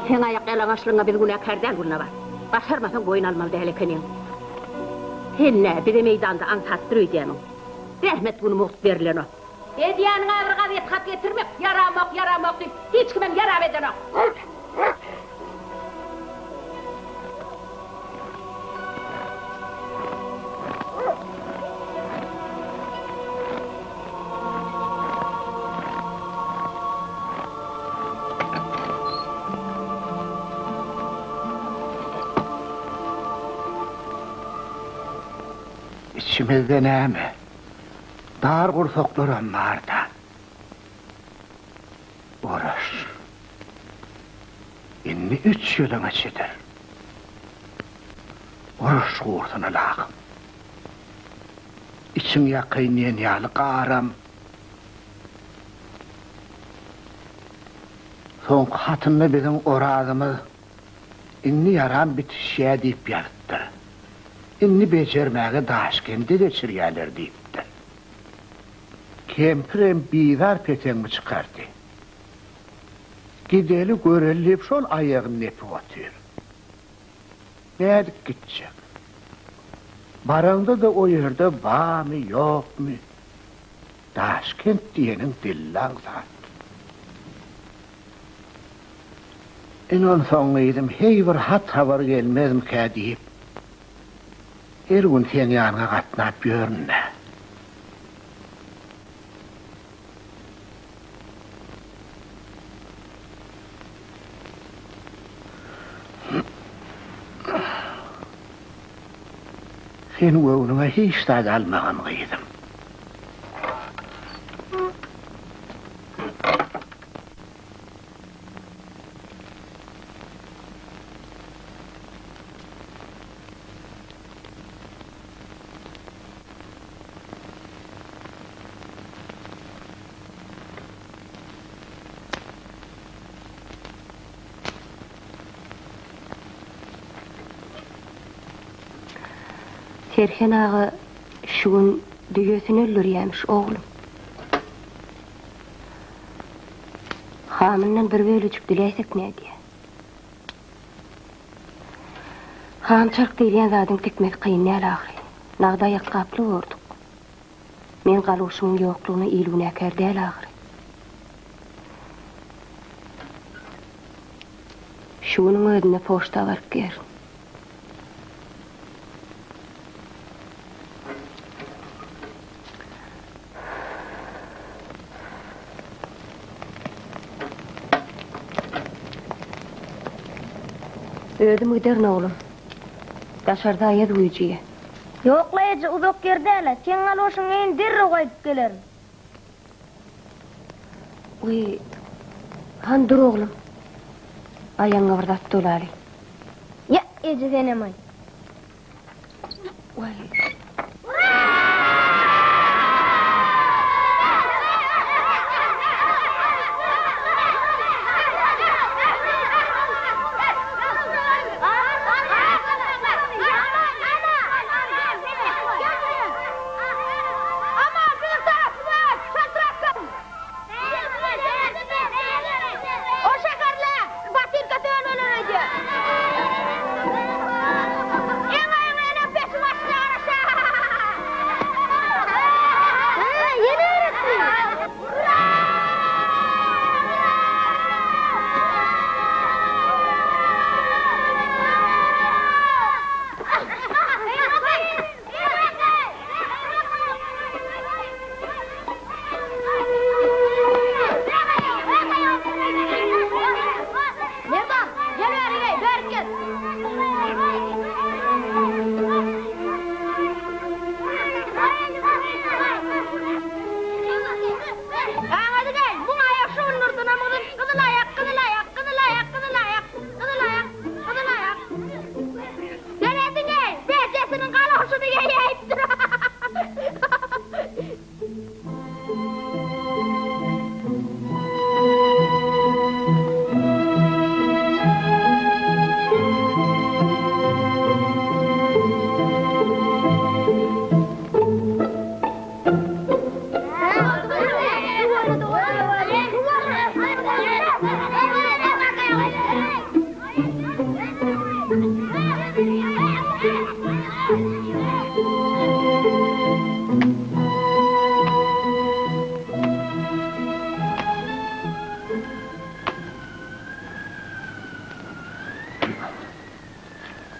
Seň aýak ýalaňaçlygyňa biz günäkär däl Gülnabat. Başarmasaň boýun almaly däl ekeniň. Sen nä, bize meýdanda aňsatdyr öýdýämiň? Zähmet güni mugt berilenok. Edýäniň-ä bir gazet hat getirmek, ýaramok, ýaramok diýip, hiç kimem ýarap edenok. Içimizde näme, dar gursaklaram bar-da. Uruş. Indi üç ýylyň içidir. Uruş gursun ylahym. Içiň ýakaýyn diýen ýaly garam. Soňky hatynda biziň Orazymyz indi ýaram bitişýä diýip ýazypdyr. Indi bejermäge Daşkende geçirýäler diýipdir. Kempirem bizar peteňimi çykardy. Gideli göreli diýip şol aýagyny depip otyr. Nädip gitjek? Baraňda-da o ýerde barmy, ýokmy? Daşkent diýeniň dillaň zat. Ine onsoň gyzym heý bir hat-habar gelmezmikä diýip, her gün seň ýanyňa gatnap ýörün-dä. Sen göwnüňe hiç zat almagyn, gyzym. Serhen aga şu gün düýesini öldürýämiş, oglum. Hamyndan bir bölejik diläýsek nädýä? Ham çark diýilýän zadyň tikmesi kyn däl ahyry. Nagda aýakgaply borduk. Men galoşymyň ýoklugyna il günäkär däl ahyry. Şu günüň özünde poçta baryp gerin. Özüm giderin oglum. Daşarda aýaz güýjüýä. Ýok-la eje, uzak ýer däl-ä. Seň galoşyňy geýin derrew gaýdyp gelerin. Wiý, hany dur oglum. Aýagyňa bir zat dolaly. Ýa, eje senem-aý. Waý.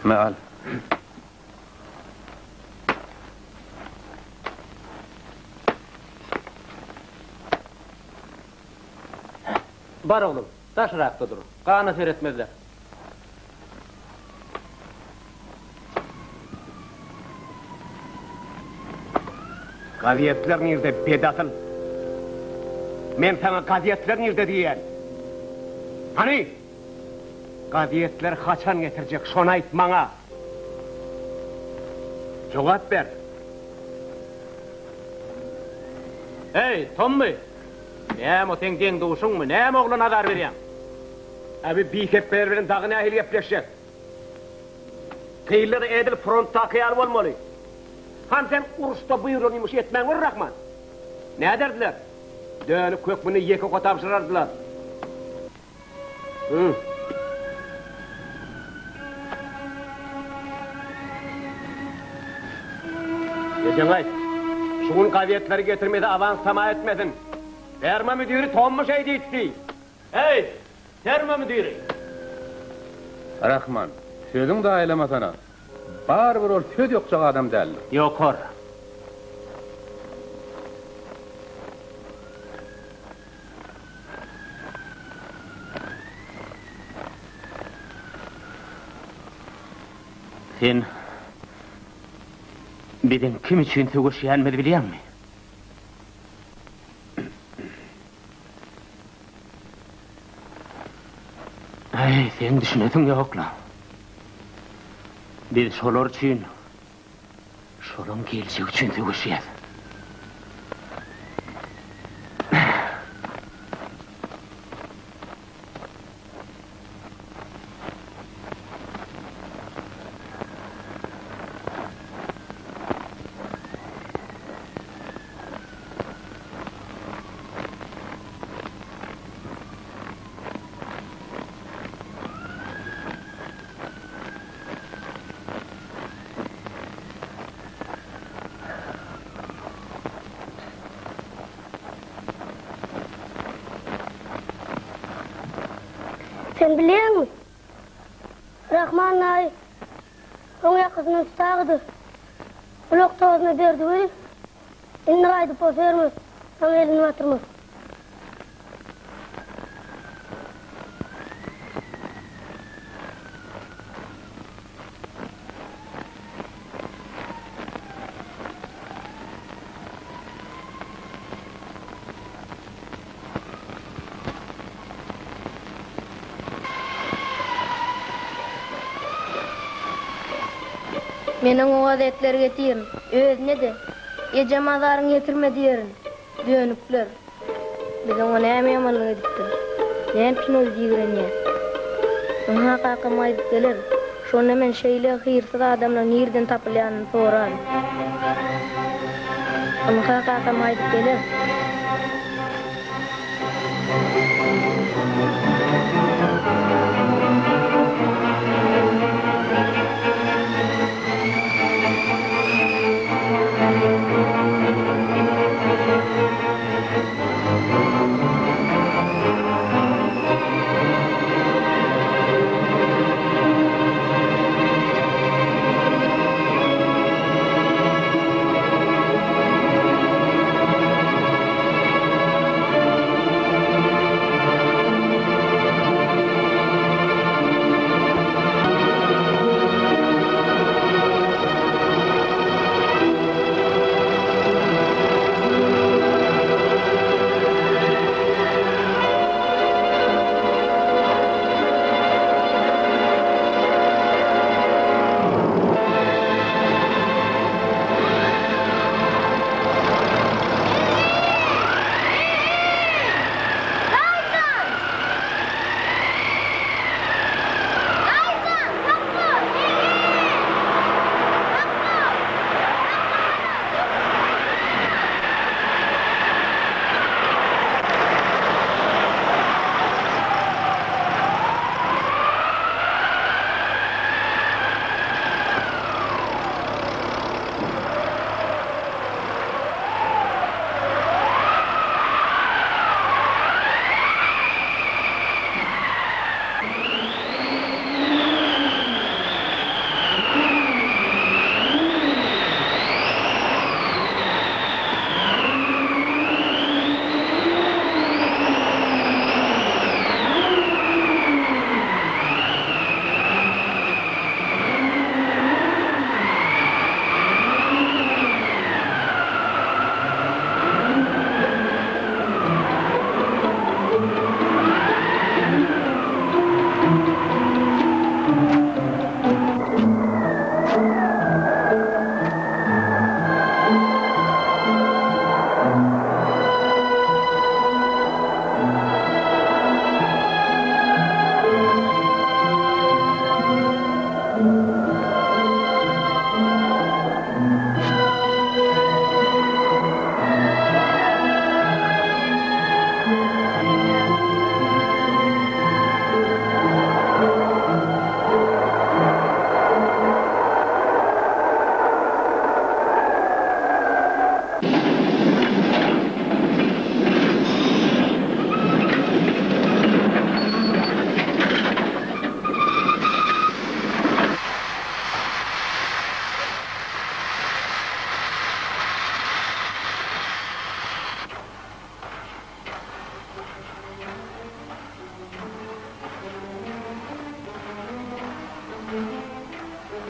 Me al. Bar oglum, daşrakda dur. Gana seretmezler. Gazetler nirde, bedasyl? Men saňa gazetler nirde diýýän? Hany? Gazetleri haçan getirjek, şony aýt maňa! Jogap ber! Eý, Tommy! Näme o seň deň-duşuňmy? Näme oglan azar berýäň? Äbi bihepbeler bilen dagy nähili gepleşjek? Gyzlar edil frontdaky ýaly bolmaly. Hany sen uruşda buýrulan ýumuşy etmän gör Rahman. Näderdiler? Dönük hökmünde ýeke oka tabşyrardylar. Hı. Ejeňe aýt. Şu gün gazetleri getirmese awans tama etmesin. Ferma müdiri Tommy şeý diýipdi. Eý, ferma müdiri! Rahman, sözüň zaýalamasana. Barybir ol söz ýokjak adam däldir. Ýokar. Sen biziň kim üçin söweşýänimizi bilýäňmi? Äý, seň düşünesiň ýok-la. Biz şolar üçin, şolaň geljegi üçin söweşýäs. Sen bilýäňmi? Rahman daýy oň ýakasyndan tutagydy. Gulak tozuna berdi weli, indi gaýdyp o ferma saňa elini batyrmaz. Men oňa gazetleri getirin. Özüne-de, Ejem azaryňy ýetirme diýerin. Dönükler. Biz oňa näme ýamanlyk edipdiris? Näme üçin ol bizi ýigrenýär? Ynha kakam gaýdyp geler. Şonda men şeýle hyrsyz adamlaryň nireden tapylýanyny soraryn. Ynha kakam gaýdyp geler.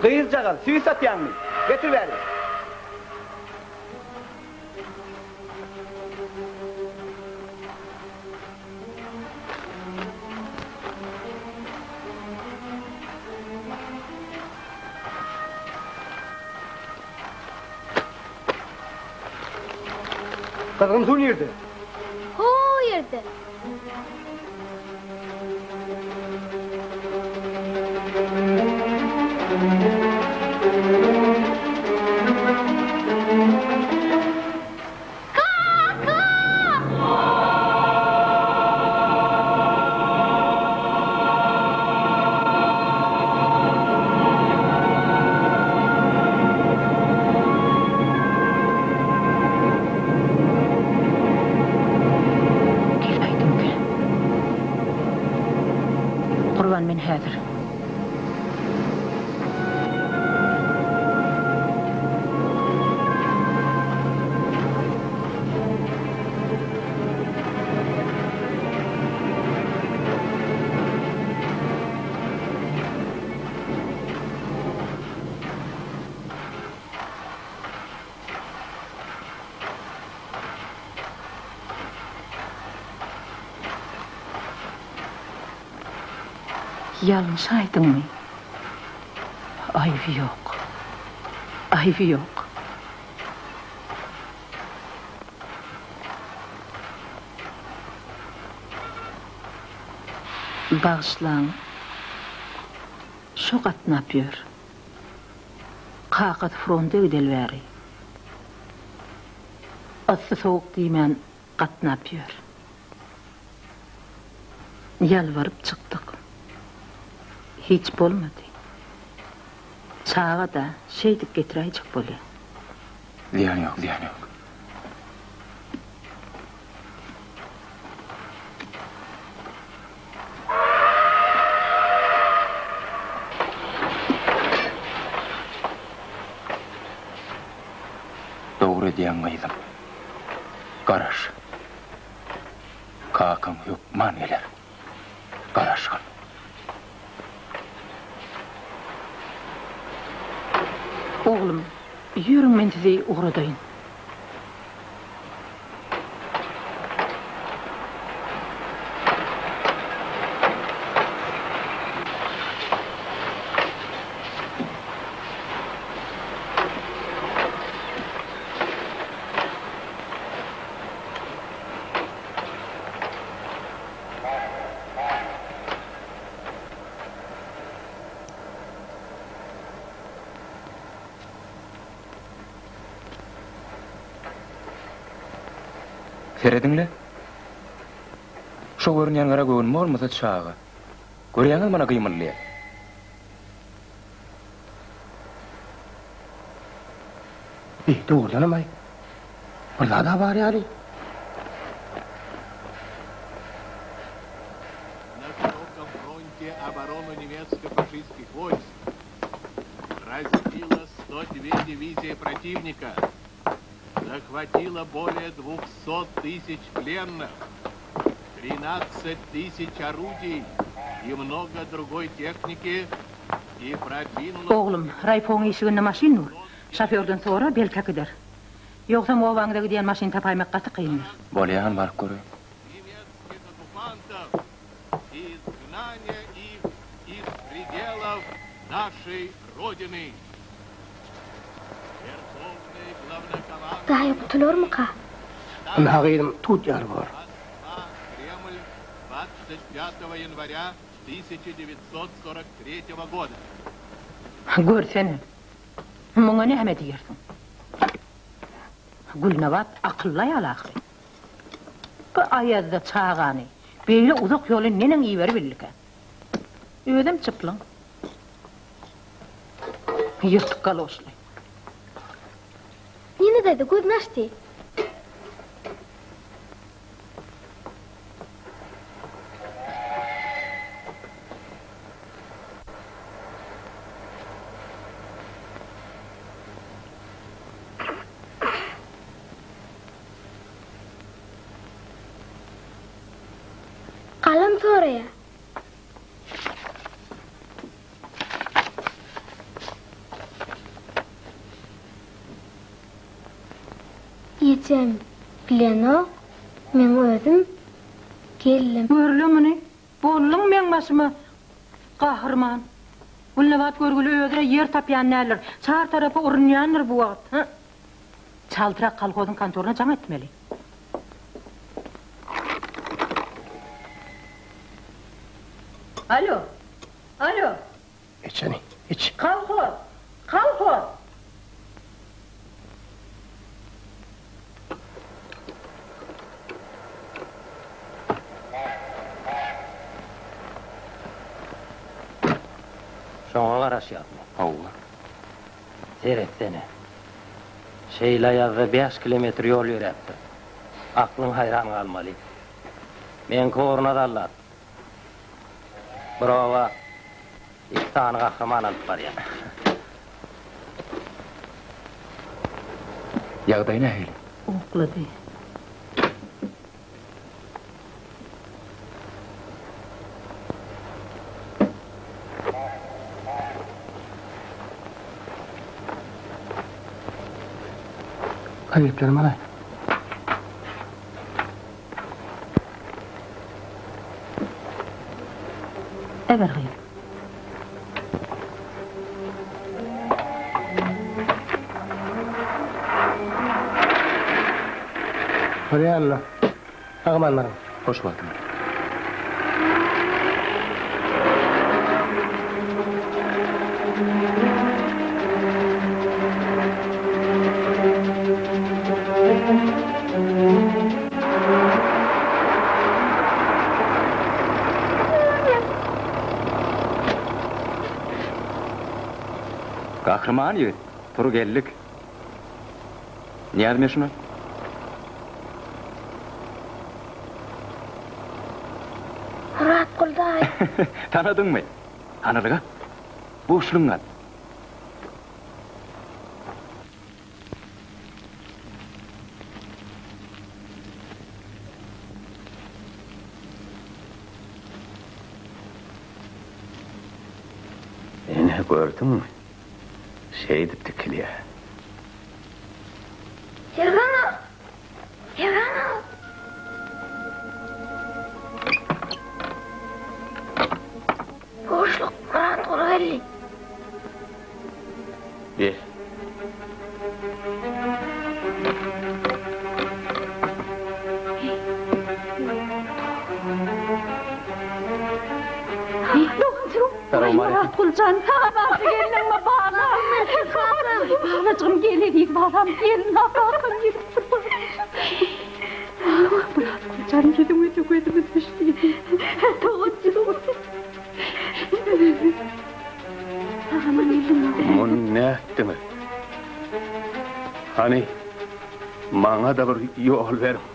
Gyzjagaz, süýt satýaňmy? Getir bäri. Gyzgyn suw nirde? Ho ýerde. Kaka! Geläýdimkä? Gurban men häzir. Ýalňyşaýdyňmy? Aýby ýok. Aýby ýok. Bagyşlaň. Şo gatnap ýör. Kakasy fronta gideli bäri. Yssy-sowuk diýmän gatnap ýör. Ýalbaryp çykdyk. Hiç bolmady. Çaga-da, şeýdip getiräýjek bolýa. Zyýany ýok, zyýany ýok. Dogry edýäň gyzym. Garaş. Kakaň hökman geler. Garaşgyn. Oglum, ýörüň men sizi ugradaýyn. Serediň-le. Şo görünýän gara göwün bolmasa çaga. Görýäňizmi ana gymyldaýar. Eý, dogrudanam-aý. Bir zad-a bar ýaly. Na широком фронте оборону немецко-фашистских войск разбила 102 дивизии противника, захватила более 200 тысяч пленных, 13 тысяч орудий и много другой техники и продвинула... Oglum, raýpoň işiginde maşyn dur. Şofýordan sora, belki äkider. Ýogsam obaňyza gidýän maşyn tapaýmak gaty kyndyr. Bolýan, baryp göreýin. Немецких оккупантов и изгнание их из пределов нашей Родины. Верховный главнокомандующий Daýy gutularmyka? Ynha gyzym, tut ýaly bor. Москва, Кремль, 25 января 1943 года. Görsene. Muňa näme diýersiň? Gülnabat akylly aýal ahyry. Bu aýazda çagany beýle uzak ýola neneň iberibildikä? Özem çyplyň. Ýyrtyk galoşly. Nina daýza gözüni açdy. Galam soraýa. Ejem bilenok, meň özüm geldim. Gör-le muny, bolduň meň başyma gahryman. Gülnabat görgüli özüne ýer tapýan däldir, çar tarapa urunýandyr bu wagt. Hy! Çaltrak kolhozyň kontoryna jaň etmeli. Alo! Alo! Iç hany, iç. Kolhoz! Kolhoz! Şoňa garaşýasmy? Hawa. Seretsene. Şeýle aýazda bäş kilometr ýol ýöräpdir. Aklyň haýran galmaly. Meňki ugruna zallat. Bir oba iki sany gahryman alyp barýar. Ýagdaýy nähili? Uklady. Gazetlerimi alaý. Eber gyz. Bolýa-la. Sag-aman baryň. Hoş wagtyňyz. Gahryman ýigit, tur geldik. Näzme şuny. Myratgul daýy. Tanadyňmy? Hanalyga. Buşluň gal. Ine, gördüňmi? Şeýdip tikilýär. Serhan aga! Serhan aga! Boşluk Myratguly geldi. Gel. Myratgul jan, saňa bagtly gelniňmi balam? Balajygym gel eziz balam, gelin kakam gelipdir. Myratgul jan, ýüzüňe-de gözümiz düşdi. Doganjygym. Sag-aman geldiňmi? Muny nätdiňiz? Hany, maňa-da bir ýol beriň.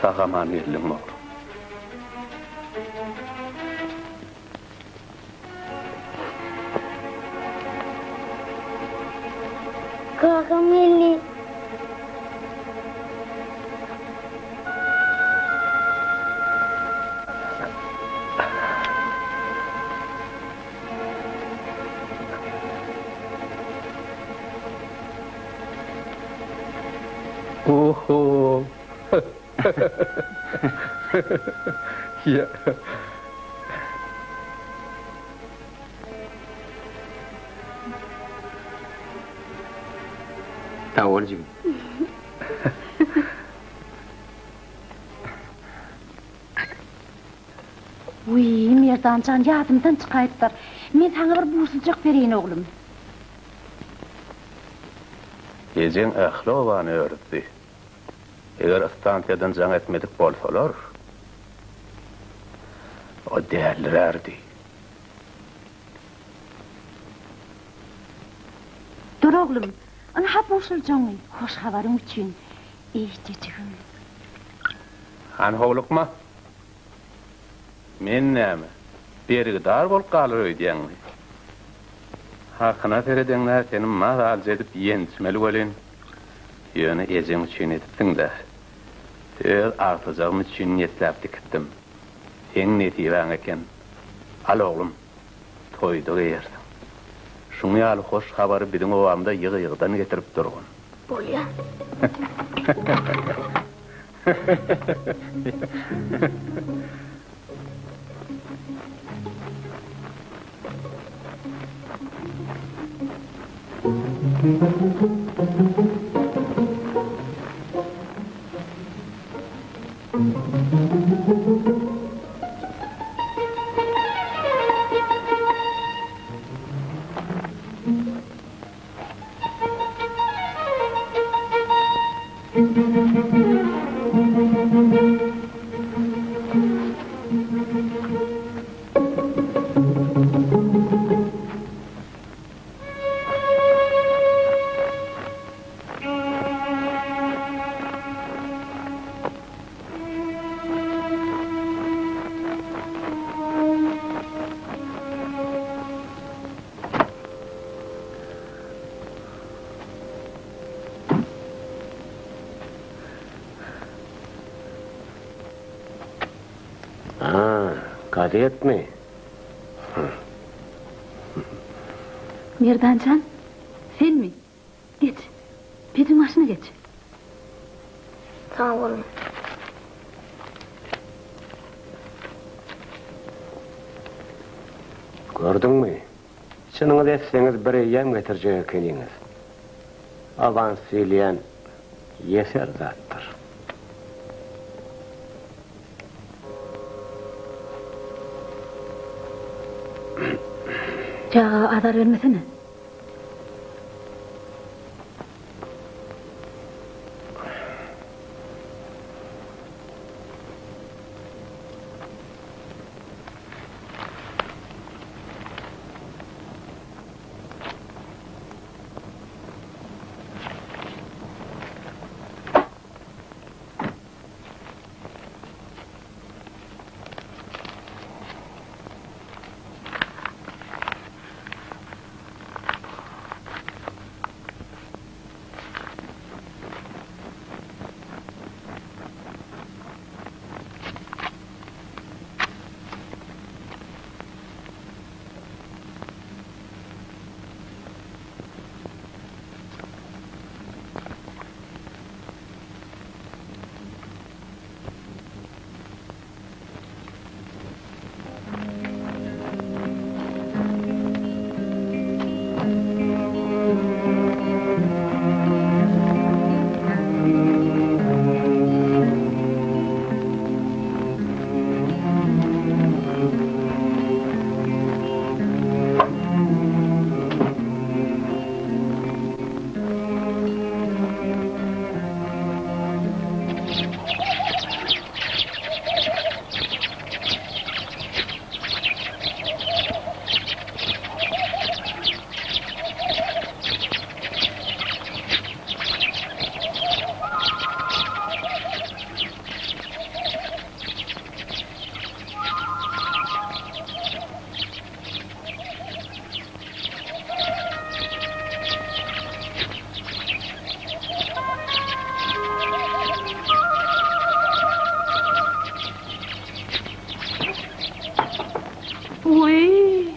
Sag-aman geldiň, oglum. Kakam geldi. Oho! Ýa. Sag bol jigim. Wiý, Merdan jan, ýadymdan çykaýypdyr. Men saňa bir busuljak bereýin, oglum. Ejeň ähli obany örüzdi. Eger stansiýadan jaň etmedik bolsalar, o dälirärdi. Dur, oglum, ynha busuljaňy, hoş habaryň üçin, eýjejigim. Hany howlukma. Men näme, bergidar bolup galar öýdýäňmi? Hakyna seredeňdä seni mazalyja edip ýençmeli welin, ýöne ejeň üçin edipsiň-dä. Öz agtyjagym üçin niýetläp dikipdim. Seň nesibäň eken. Al oglum. toýda geýersiň. Şuň ýaly hoş habary biziň obamyza ýygy-ýygydan getirip durgun. Bolýa. A, gazetmi? Merdan jan, senmi? Geç. Pejiň başyna geç. Sag boluň. Gördüňmi? Çynyňyz etseňiz bir eýýäm getirjek ekeniňiz. Awans diýilýän ýeser zatdyr. Çaga azar bermesene. Wiý!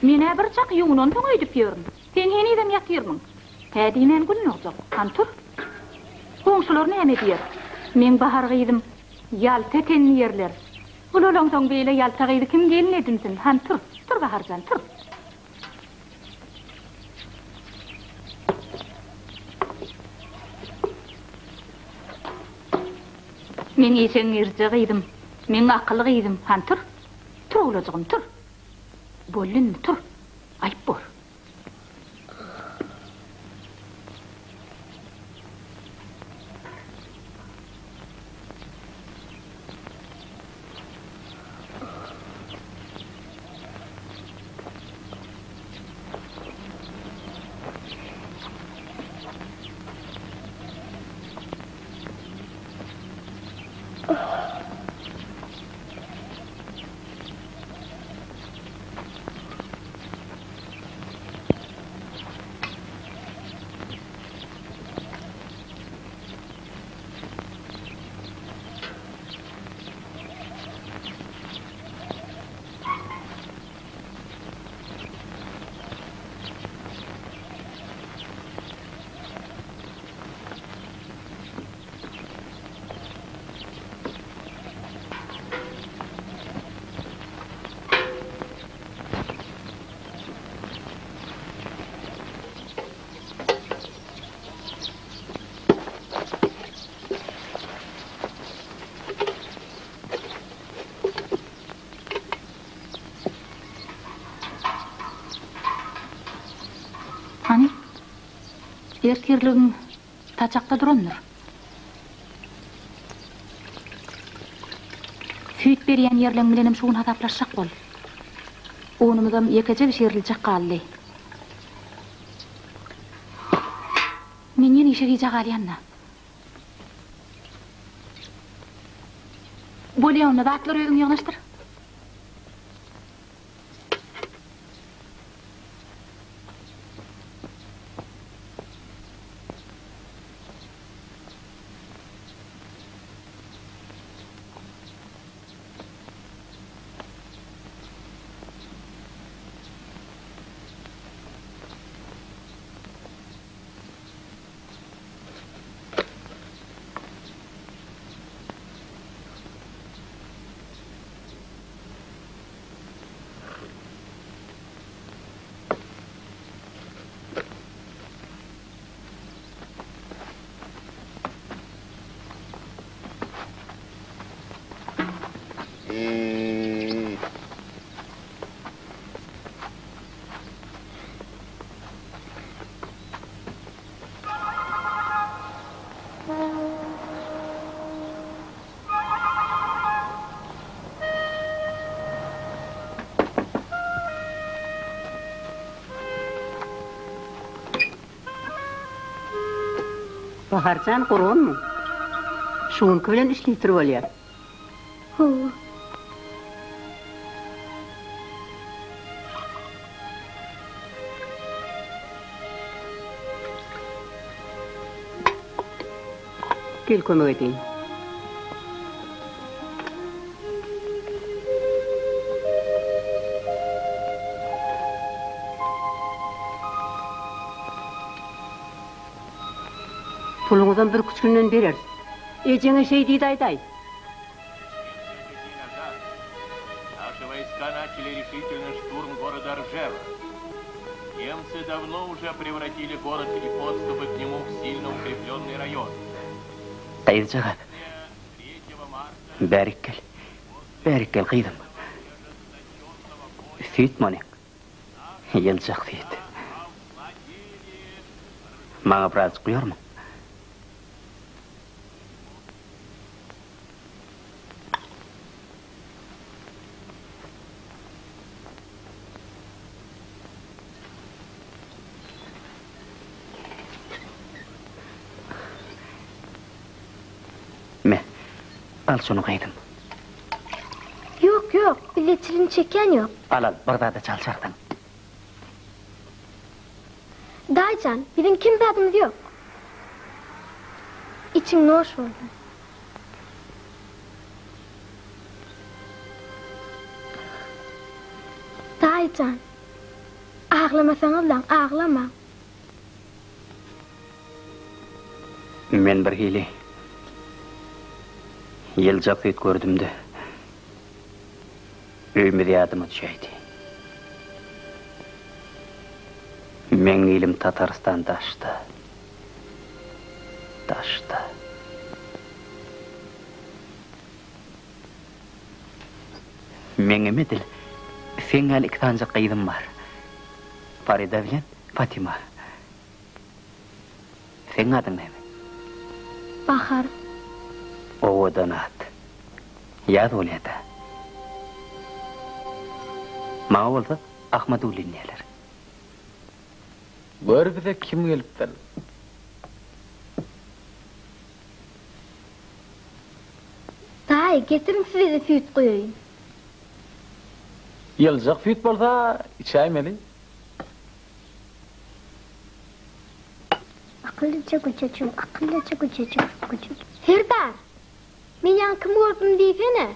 Men-ä bir çak ýuwunansoň öýdüp ýörün. Sen henizem ýatyrmyň? Hä diýmän gün dogjak. Hany tur. Goňşular näme diýer? Meň Bahar gyzym ýalta eken diýerler. Ulalaňsoň beýle ýalta gyzy kim gelin edinsin? Hany tur. Tur Bahar jan, tur. Meň işeňňirje gyzym, meň akyly gyzym, hany tur. Tur owlajygym, tur. Boldy indi, tur. Aýyp bor. Ertirligiň saçakda durandyr. Süýt berýän ýerleň bilenem şu gün hasaplaşjak bol. Unumyzam ýekeje bişiriljek galdy. Men ýene işe gijä galýan-da. Bolýa onda, zatlary özüň ýygnaşdyr. Baharjan gurgunmy? Şu günki bilen üç litr bolýar. Hawa. Gel kömek edeýin. Puluňyzam birküç günden bereris. Ejeňe şeý diýdi aýdaý. Наши войска начали решительный штурм города Ржева. Немцы давно уже превратили город и подступы к нему в сильно укрепленный район. Gyzjagaz. Bärik gel. Bärik gel gyzym. Süýt monyň. Ýyljak süýt. Maňa birazjyk guýarmyň? Me, al şuny gyzym. Ýok, ýok, bizde çilim çekýän ýok. Al, al, bir zada çalşarsyň. Daýyjan, biziň kem zadymyz ýok. Içiň noş bolsun. Daýyjan, aglamasaňyzlaň, aglamaň. Men birhili ýyljak süýt gördüm-de, öýümiz ýadyma düşäýdi. Meň ilim Tatarystan daşda. Daşda. Meňem edil seň ýaly iki sanjak gyzym bar. Farida bilen Fatima. Seň adyň näme? Bahar. Owadan at. Ýaz bolýa-da. Maňa bolsa Ahmadullin diýerler. Gör bize kim gelipdir. Daýy, getiriň size-de süýt guýaýyn. Ýyljak süýt bolsa içäýmeli. Akyllyja güjüjim, akyllyja güjüjim, güjüjim. Serdar! Men ýaňy kimi gördüm diýsene?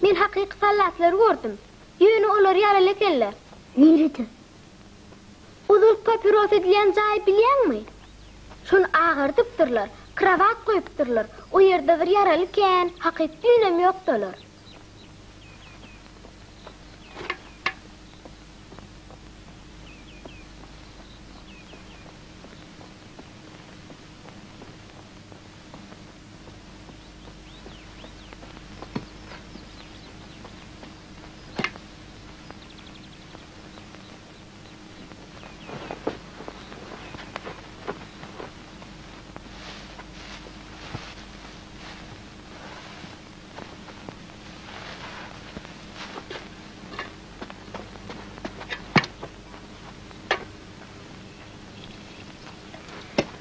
Men hakyky sallatlary gördüm. Ýöne olar ýaraly ekenler. Nirede? Ozal papiros edilýän jaýy bilýäňmi? Şony agardypdyrlar, krowat goýupdyrlar. O ýerde bir ýaraly kän, hakyt düýnem ýokdy olar.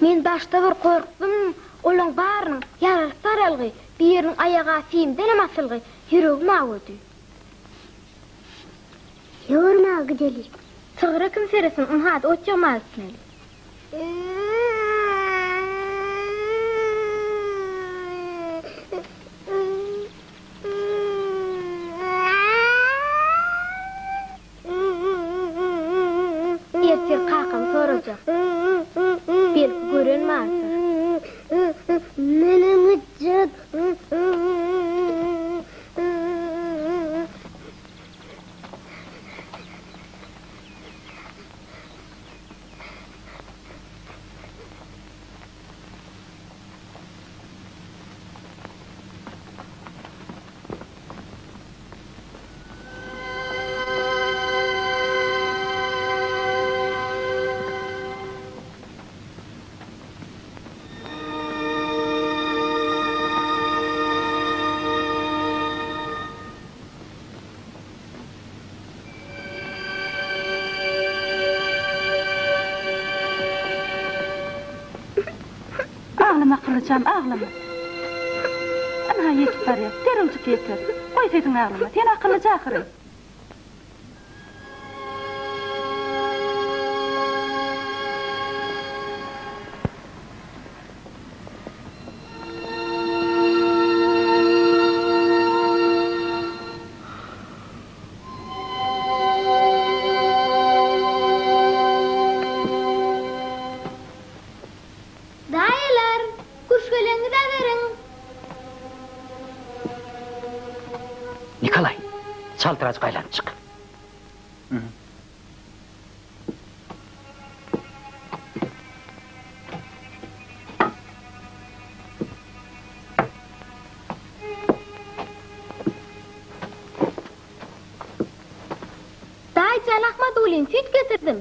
Men başda bir gorkdum, olaň barynyň ýaralyk saralgy, biriniň aýaga simdenem asylgy, ýüregim awady. Ýörmäge gideli. Sygyra kim seretsin, ynha-da ot ýygmaga gitmeli. Ertir kakam sorajak. Belki gören bardyr. Menem gitjek. Aglama akyllyjam, aglama. Ynha ýetip barýas. Derrewjik ýeteris. Goý sesiňi aglama. Sen akyllyja ahyry. Daýylar, küşgeleňizi beriň! Nikolaý, çaltyrajyk aýlanyp çyk. Daýyjan Ahmadulin, süýt getirdim.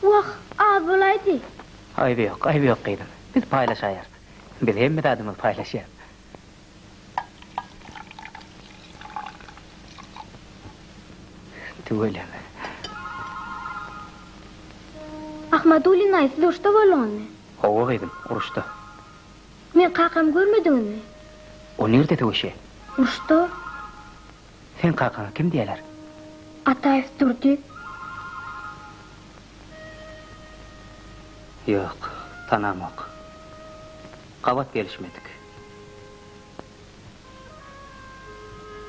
Wah, az bolaýdy. Aýby ýok, aýby ýok gyzym. Biz paýlaşaýarys. Biz hemme zadymyzy paýlaşýas. Tüweleme. Ahmadulin aý, siz uruşda bolduňyzmy? Hawa gyzym, uruşda. Meň kakamy görmediňizmi? O nirde söweşýär? Uruşda. Seň kakaňa kim diýerler? Ataýew Durdy. Ýok, tanamok. Gabat gelişmedik.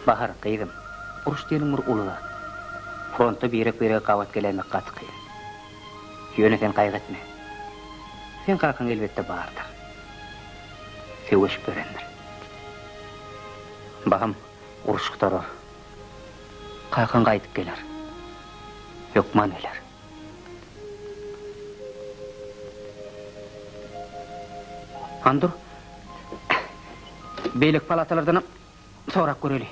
Bahar, gyzym, uruş diýeniň bir uly zat. Frontda birek-birege gabat geläýmek gaty kyn. Ýöne sen gaýgy etme. Seň kakaň elbetde bardyr. Söweşip ýörendir. Bahym, uruş gutarar. Kakaň gaýdyp geler. Hökman geler. Hany dur. Beýleki palatalardanam sorap göreli.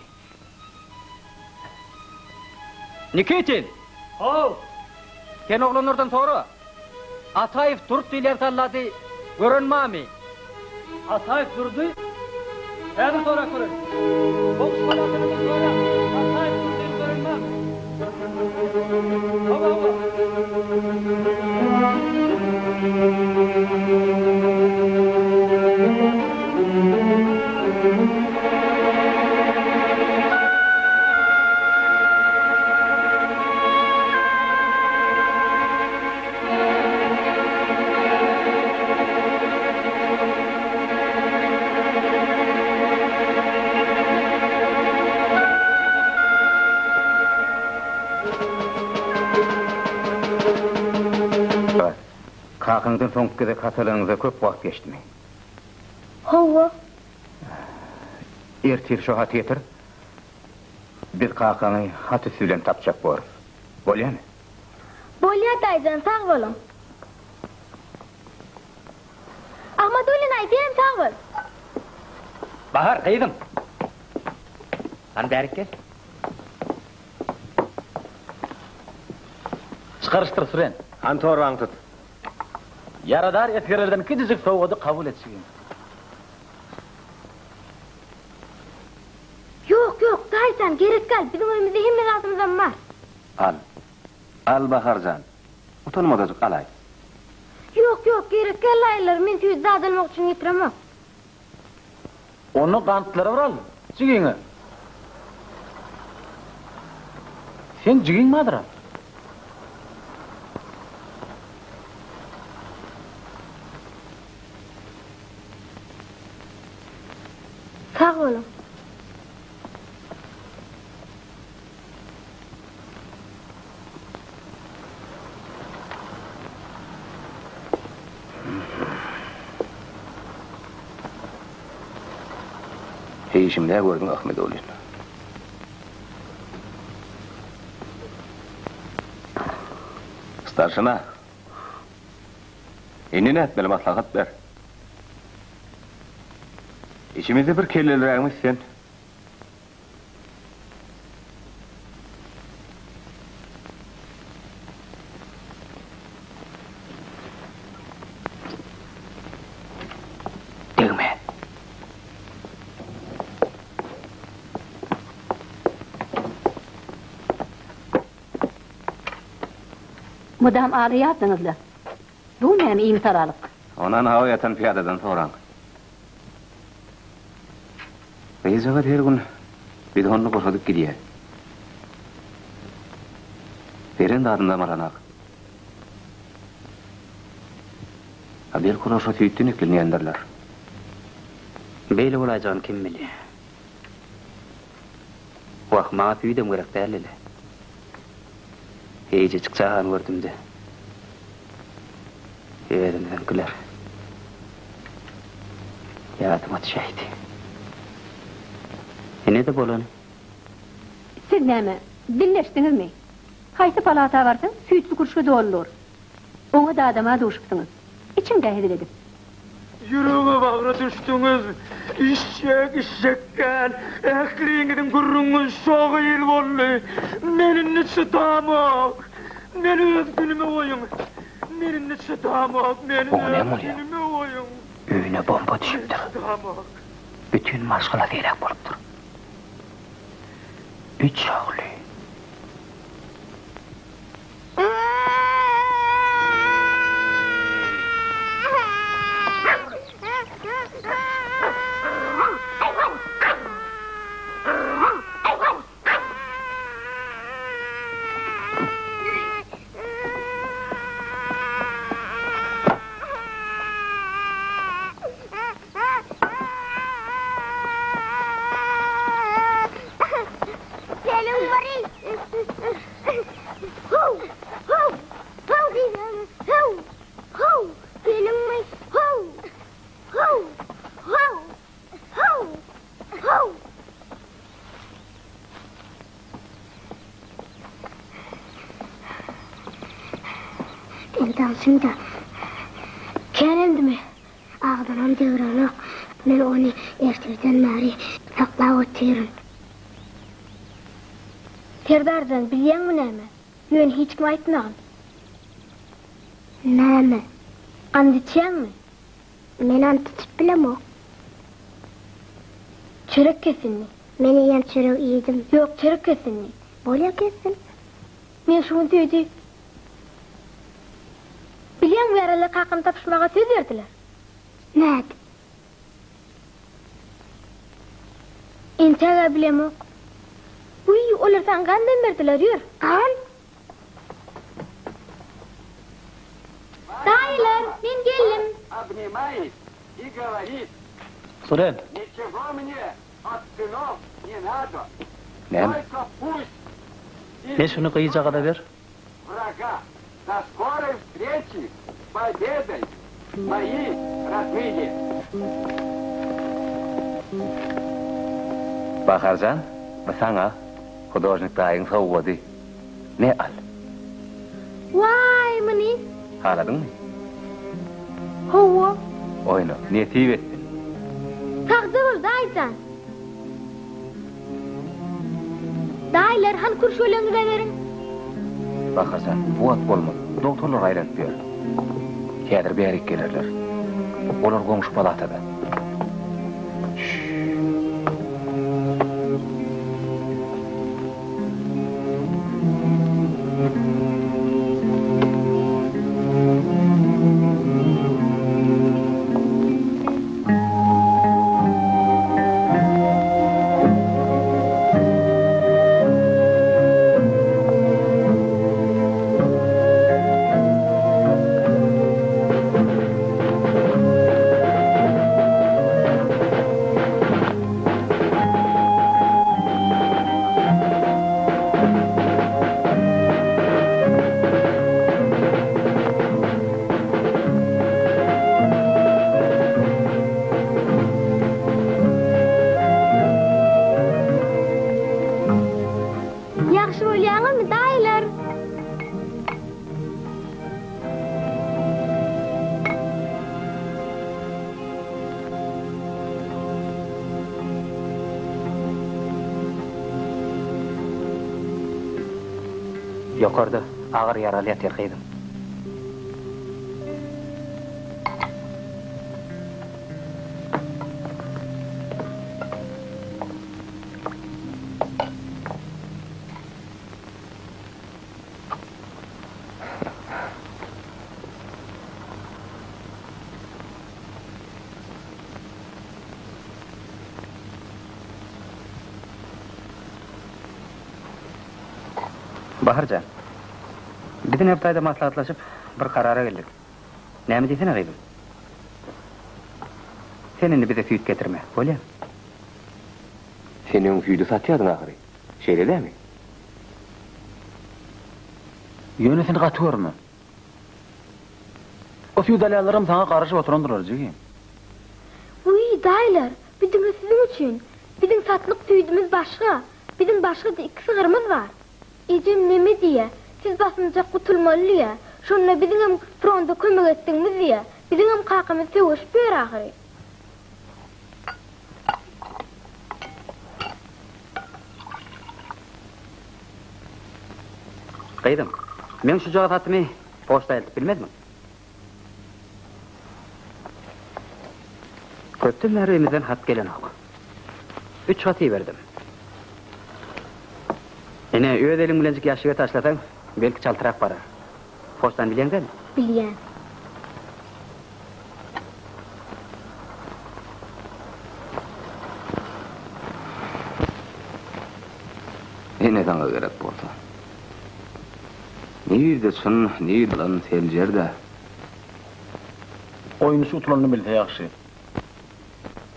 Nikitin! How! Sen oglanlardan sora. Ataýew Durt diýilýän sallady gören bamy? Ataýew Durdy? Häzir sorap göreýin. Goňşy palatalardan sora. Ataýew Durdyny gören bamy? Hawa, hawa. Kakaňdan soňky gezek hat alanyňyza köp wagt geçdimi? Hawa. Ertir şo haty getir. Biz kakaňy hat üsti bilen tapjak borus. Bolýamy? Bolýa daýyjan sag boluň. Ahmadullin aý senem sag bol. Bahar gyzym. Hany bärik gel. Çykaryşdyr Süren. Hany torbaňy tut. Ýaradar esgerlerden kiçijik sowgady kabul etjigim. Ýok, ýok, daýyjan, gerek däl, biziň öýümizde hemme zadymyzam bar. Al. Al Baharjan, utanmazajyk alaý. Ýok, ýok, gerek däl daýylar, men süýdi zat almak üçin getiremok. Onda gantlary bir al, jigiňe. Seň jigiň bardyr-a? Sag boluň. Heý, işimi nä gördüň, Ahmedowlin? Starşina! Indi nätmeli, maslahat ber. Içimizde bir kellelirägimiz sen. Degme. Mydam alaýardyňyz-la. Bu näme imisalalyk? Ondan hawa ýatan pyýadadan soraň. Gyzjagaz her gün bidonyny boşadyp gidýär. Beren zadyndan alanak. A belki olar şo süýtden eklenýändirler. Beýle bolaýjagyny kim bilýär. Wah, maňa süýdem gerek däldi-le. Eýjejik çagany gördüm-de. Özümiziňkiler. Ýadyma düşäýdi. Ine-de bolany. Siz näme, dilleşdiňizmi? Haýsy palata barsaň, süýtli kürşge doly dur. Oňa-da adama duşupsyňyz. Içiň-dä hezil edip. Ýürege bagra düşdüňiz. Işşek, işşek däl. Ähliňiziň gürrüňiňiz şo gyz boldy. Men indi çydamok. Meni öz günüme goýuň. Men indi çydamok. Meni Oňa öz näme bolýar? günüme goýuň. Öýüne bomba Men düşüpdir. çydamok. Bütin maşgalasy heläk bolupdyr. Üç ogly. Geliň bari. How! How! How diýýän. How! How! Geliňmi? How! How! How! How! How! Degdansyň-da. Kän endimi? Agzynam degrenok. Men ony ertirden bäri saklap otyryn. Serdarjan, bilýäňmi näme? Ýöne hiç kime aýtmagyn. Näme? Ant içýäňmi? Men ant içip bilemok. Çörek kes indi. Men eýýäm çöregi iýdim. Ýok, çörek kes indi. Bolýa kessin. Men şu gün süýji. Bilýäňmi, ýaraly kakam tapyşmaga söz berdiler. Nädip? Entäg-ä bilemok. Wiý, olar saňa gandam berdiler, ýör. Gan? Daýylar, men geldim. Student. Näme? Me şuny gyzjagaza ber. Baharjan, bu saňa hudožnik daýyň sowgady. Me, al. Waý, muny. Haladyňmy? Hawa. Oýna, nesip etsin. Sagja bol, daýyjan. Daýylar, hany kürşgeleňize beriň. Baharjan, bu wagt bolmaz. Dogtorlar aýlanyp ýör. Häzir bärik gelerler. Olar goňşy palatada. Ýokarda agyr ýaraly ýatyr gyzym. Bahar jan, biz ine bu taýda maslahatlaşyp, bir karara geldik. Näme diýsene gyzym? Sen indi bize süýt getirme, bolýamy? Sen öň süýdi satýardyň ahyry. Şeýle dämi? Ýöne sen gaty görme. O süýt alýanlaram saňa garaşyp oturandyrlar, jigim. Wiý, daýylar, bu diňe siziň üçin. Biziň satlyk süýdümiz başga. Biziň başga-da iki sygyrymyz bar. Ejem neme diýýä, siz basymjak gutulmaly diýýä. Şonda biziňem fronta kömek etdigimiz diýýä. Biziňem kakamyz söweşip ýör ahyry. Gyzym, meň şujagaz hatymy poçta eltip bilmezmiň? Köpden bäri öýümizden hat gelenok. Üç hat iberdim. Ine, öz eliň bilenjik ýaşşige taşlasaň, belki çaltrak barar. Poçtany bilýäň dälmi? Bilýän. Ene saňa gerek bolsa. Nirde çyn, nirde ýalan seljer-dä. Oýunçy utulanyny bilse ýagşy.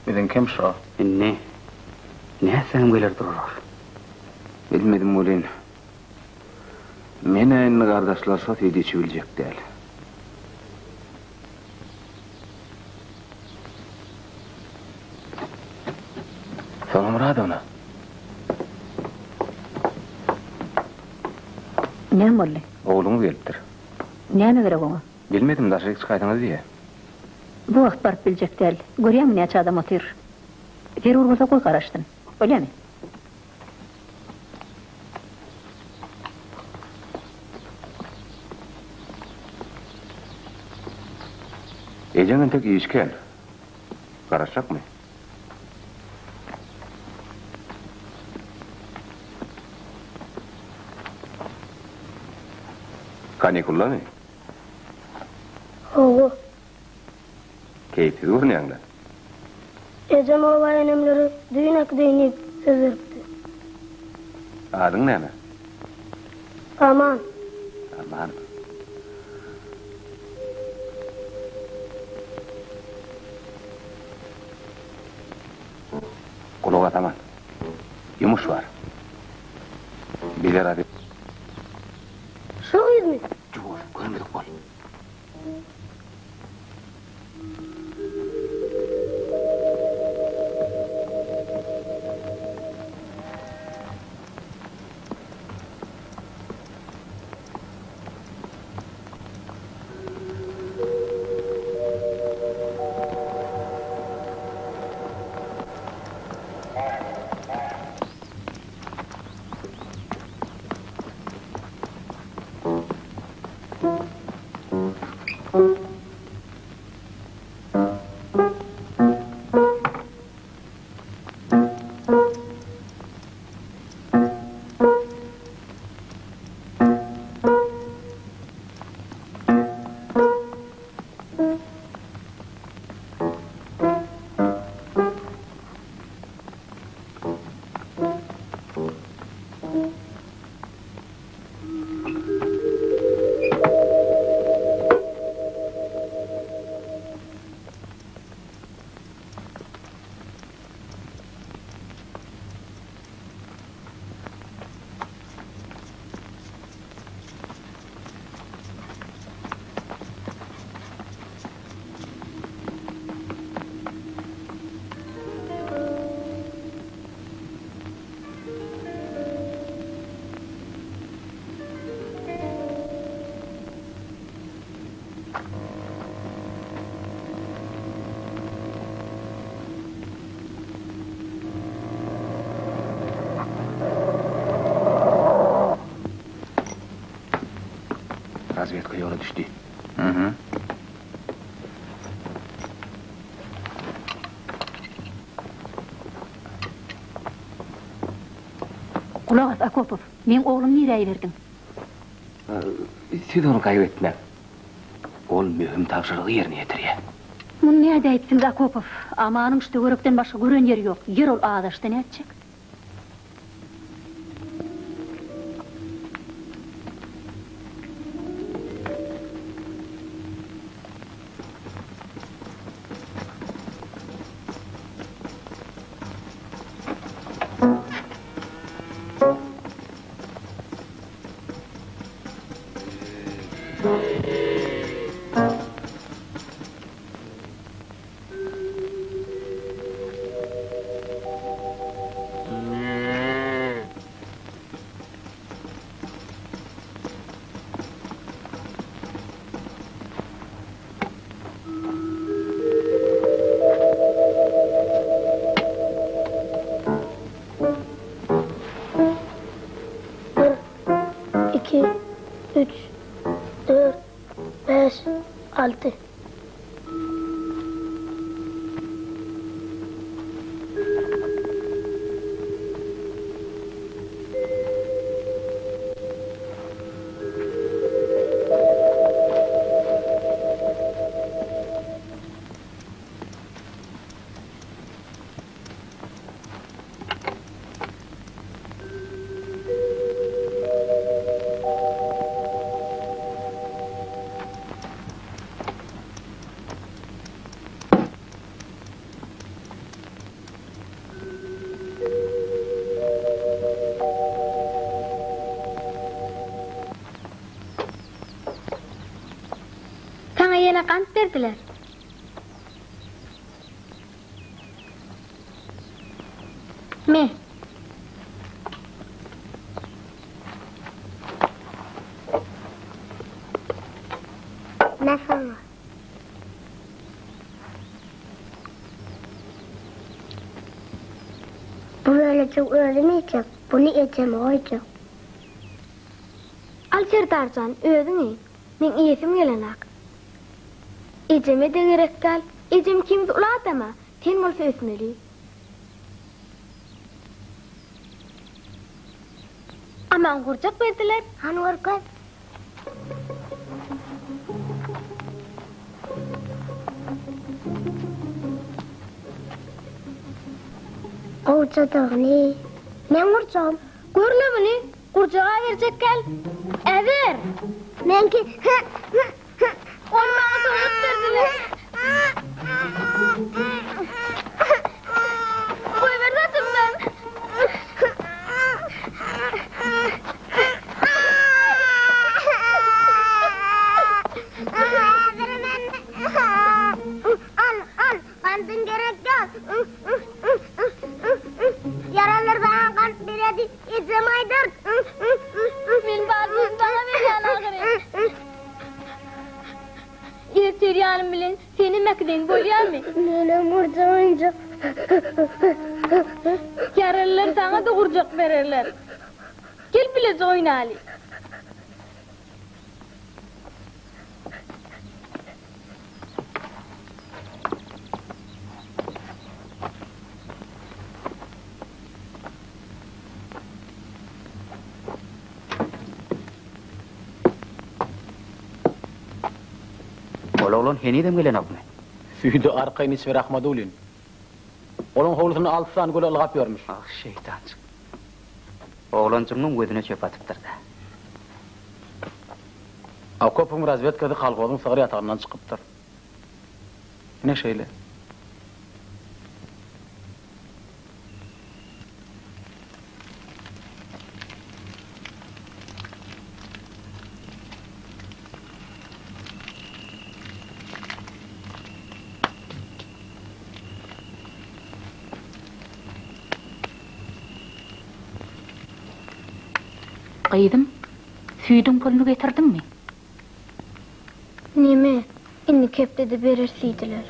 Biziňkem şo. Indi nätseňem geler durar. Bilmedim welin, men-ä indi gardaşlar şo süýdi içibiljek däl. Sona Myradowna. Näme boldy? Ogluňyz gelipdir. Näme gerek oňa? Bilmedim, daşaryk çykaýsaňyz diýýä. Bu wagt baryp biljek däl. Görýäňmi näçe adam otyr. Zerur bolsa goý garaşsyn. Bolýamy? Ejeň entek iş kän. Garaşjakmy? Kanikuldamy? Hawa. Keýpsiz görünýäň-le. Ejem oba enemlere düýn äkideýin diýip söz beripdi. Adyň näme? Aman. Aman. Gulak as Aman. Ýumuş bar. Bize razy. Şo gyzmy? Ýuwaş, görmedik bol. Razwedka ýola düşdi. Mhm. Gulak as, Akopow, meň oglumy nirä iberdiň? Siz ony gaýgy etmäň. Ol möhüm tabşyrygy ýerine ýetirýär. Muny nädäýipsiňiz, Akopow? Amanyň şu töwerekden başga gören ýeri ýok. Ýer ol azaşsa nätjek? Bir, iki, üç, dört, bäş, alty. Saňa ýene gant berdiler. Me. Me saňa. Bu bölejigi özüm iýjek, buny ejeme goýjak. Al Serdarjan, özüň iý. Meň iýesim gelenak. Ejeme-de gerek däl. Ejem ikimiz uly adam-a, sen bolsa ösmeli. Aman gurjak berdiler. Hany görkez. Gowjadygyny. Meň gurjagym. Görle muny. Gurjaga berjek gel. Äber. Meňki. Ony maňa sowgat berdiler. Goýber saçymdan. Al, al, gandyň gerek ýok. Ýaralar maňa gant beredi, ejem aýdar. Men barlygym saňa berýän ahyry. Ertir ýanym bilen senem äkideň bolýamy? Menem gurjak oýunjak. Ýaralylar saňa-da gurjak bererler. Gel bileje oýnaly. Ol oglan henizem gelenokmy? Süýdi arkaýyn içiber Ahmadulin. Olaň howlusynda alty sany göle ylgap ýörmüş. Ah, şeýtanjyk. Oglanjygyňam gözüne çöp atypdyr-da. Akopyň razwedkasy kolhozyň sygyr ýatagyndan çykypdyr. Ine şeýle. Gyzym, süýdüň puluny getirdiňmi? Neme, indiki hepdede bereris diýdiler.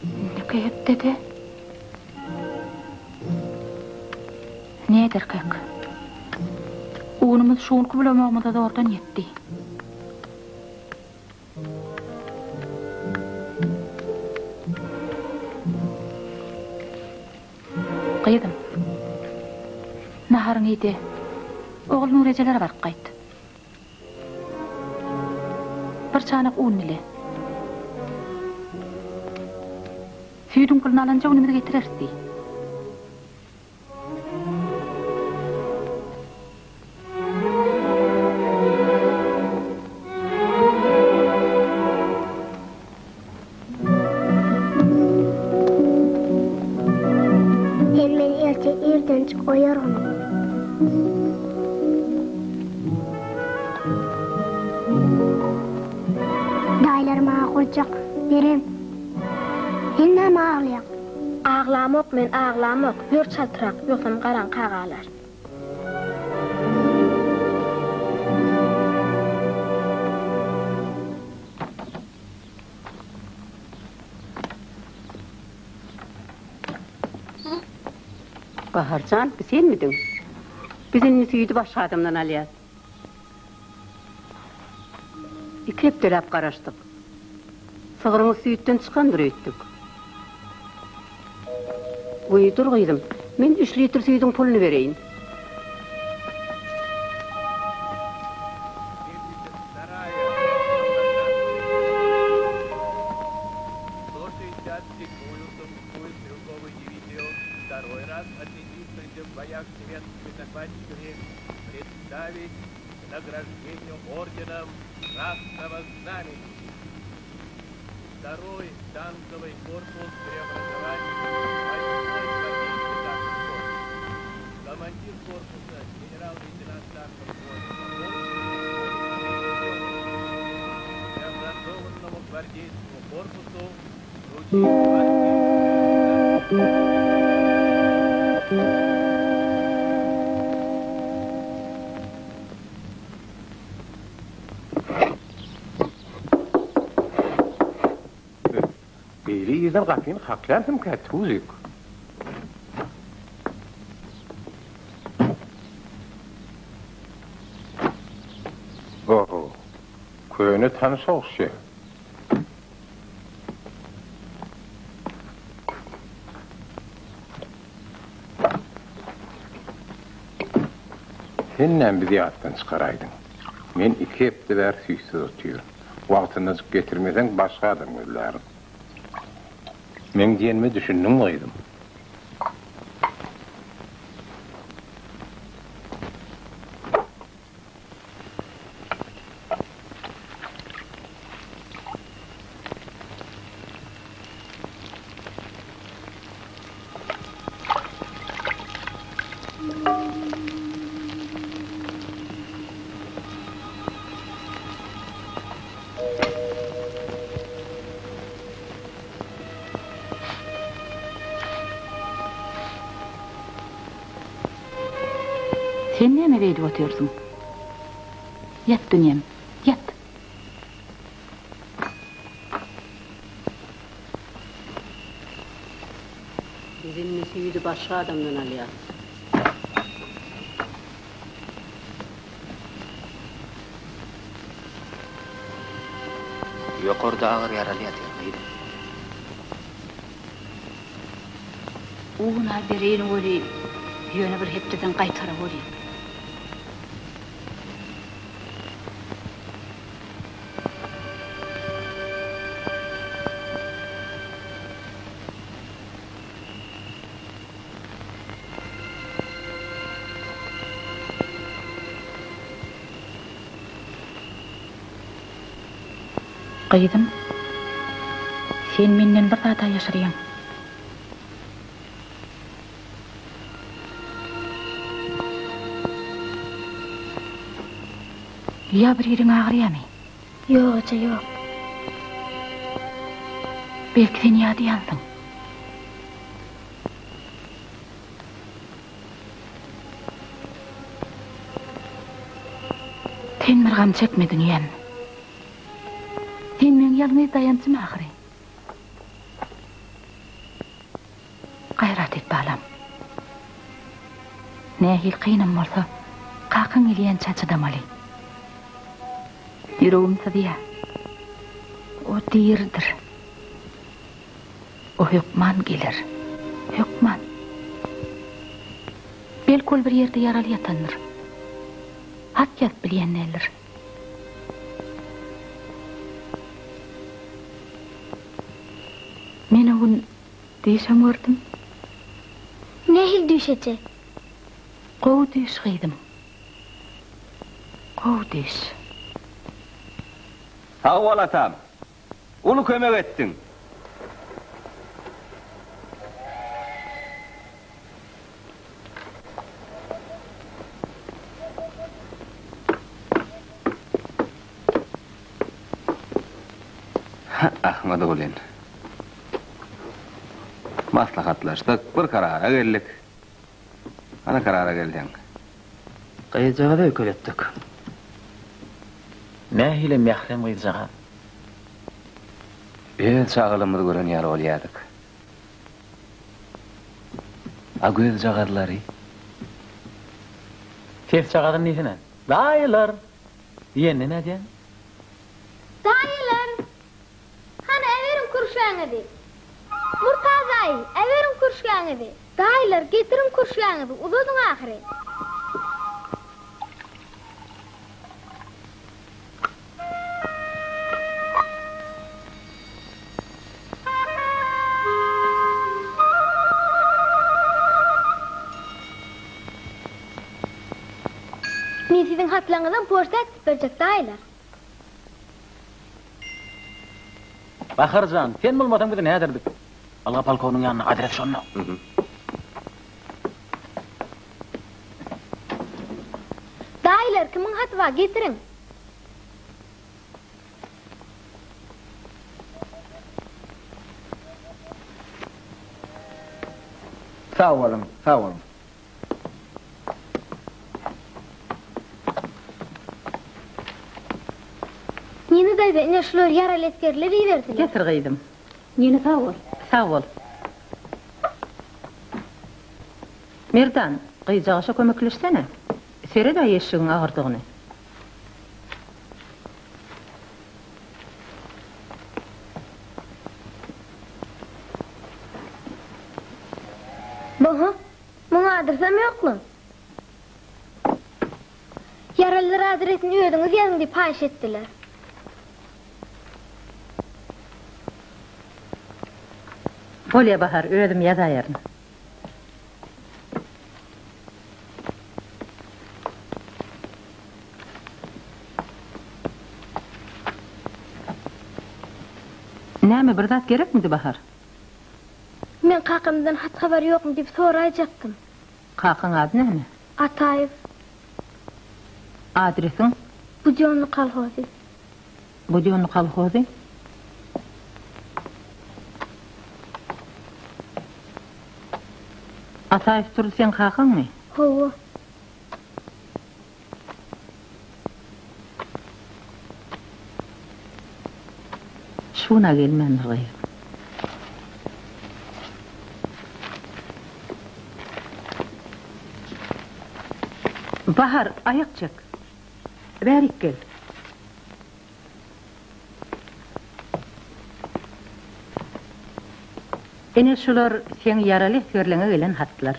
Indiki hepdede? Näderkäk? Unumyz şu günki bulamagymyza zordan ýetdi. Gyzym, naharyňy iý-de, Ogulnur ejelere baryp gaýt. Bir çanak un dile. Süýdüň puluny alanja günümiz getireris diý. Sen meni erte irdenjik oýargyn. Daýylar maňa gurjak beren. Sen näme aglaýaň? Aglamok men aglamok, ýör çaltrak, ýogsam garaňka galar. Bahar jan, bu senmidiň? Biz indi süýdi başga adamdan alýas. Iki hepdeläp garaşdyk. Sygryňyz süýtden çykandyr öýtdük. Goý, dur gyzym, men üç litr süýdüň puluny bereýin. Beýle irden gapyny kakýansyňka, Tuzik? Oho, köne tanyş ogşy. Sen näme bizi ýatdan çykaraýdyň? Men iki hepde bäri süýtsüz otyryn. Wagtyndajyk getirmeseň, başga adam gözlärin. Meň diýenime düşündiňmi, gyzym? Sen näme beýdip otyrsyň? Ýat dünýäm, ýat. Biz indi süýdi başga adamdan alýas. Ýokarda agyr ýaraly ýatyr, gyzym. Un-a bereýin weli, ýöne bir hepdeden gaýtara bolýa. Gyzym, sen menden bir zat-a ýaşyrýaň. Ýa bir ýeriň agyrýamy? Ýok, eje, ýok. Belki sen ýadaýansyň? Sen bir gam çekme dünýäm. Sen meň ýalňyz daýanjym ahyry. Gaýrat et balam. Nähili kynam bolsa, kakaň. Kakaň gelýänçä çydamaly. Ýüregim syzýar. O diridir. O hökman geler. Hökman. Belki ol bir ýerde ýaraly ýatandyr. Hat ýazyp bilýän däldir. Men o gün düýşem gördüm. Nähili düýş eje? Gowy düýş gyzym. Gowy düýş. Sag bol atam. Uly kömek etdiň. Ahmadgulyň. Maslahatlaşdyk, bir karara geldik. Hany karara gelseň. Gyzjagazy öýkeletdik. Nähili mährem gyzjagaz. Öz çagalygymyzy gören ýaly bolýardyk. A gözjagazlary? Sesjagazyny diýsene. Daýylar! Diýende nädýäň? Daýylar! Hany, äberiň kürşgäňizi! Murtaz daýy, äberiň kürşgäňizi! Daýylar, getiriň kürşgäňizi, uzadyň ahyry! Men siziň hatlaryňyzam poçta äkidip berjek, daýylar. Bahar jan, sen bolmasaň biz näderdik? Ylga polkowniň ýanyna, adres şonda. Daýylar, kimiň haty bar, getiriň. Sag boluň, sag boluň. Nina daýza, ine şular ýaraly esgerler iberdiler. Getir gyzym. Nina sag bol. Sag bol. Merdan, gyzjagaşa kömekleşsene. Sered-ä eşigiň agyrdygyny. Boha, muň adresem ýok-la. Ýaralylar adresini özüňiz ýazyň diýip haýyş etdiler. Bolýa Bahar, özüm ýazaýaryn. Näme, bir zat gerekmidi Bahar? Men kakamdan hat-habar ýokmy diýip soraýjakdym. Kakaň ady näme? Ataýew. Adresiň? Budýonny kolhozy. Budýonny kolhozy? Ataýew Durdy seň kakaňmy? Hawa. Şuna gelmändir gyz. Bahar, aýak çek. Bärik gel. Ine şular seň ýaraly esgerleňe gelen hatlar.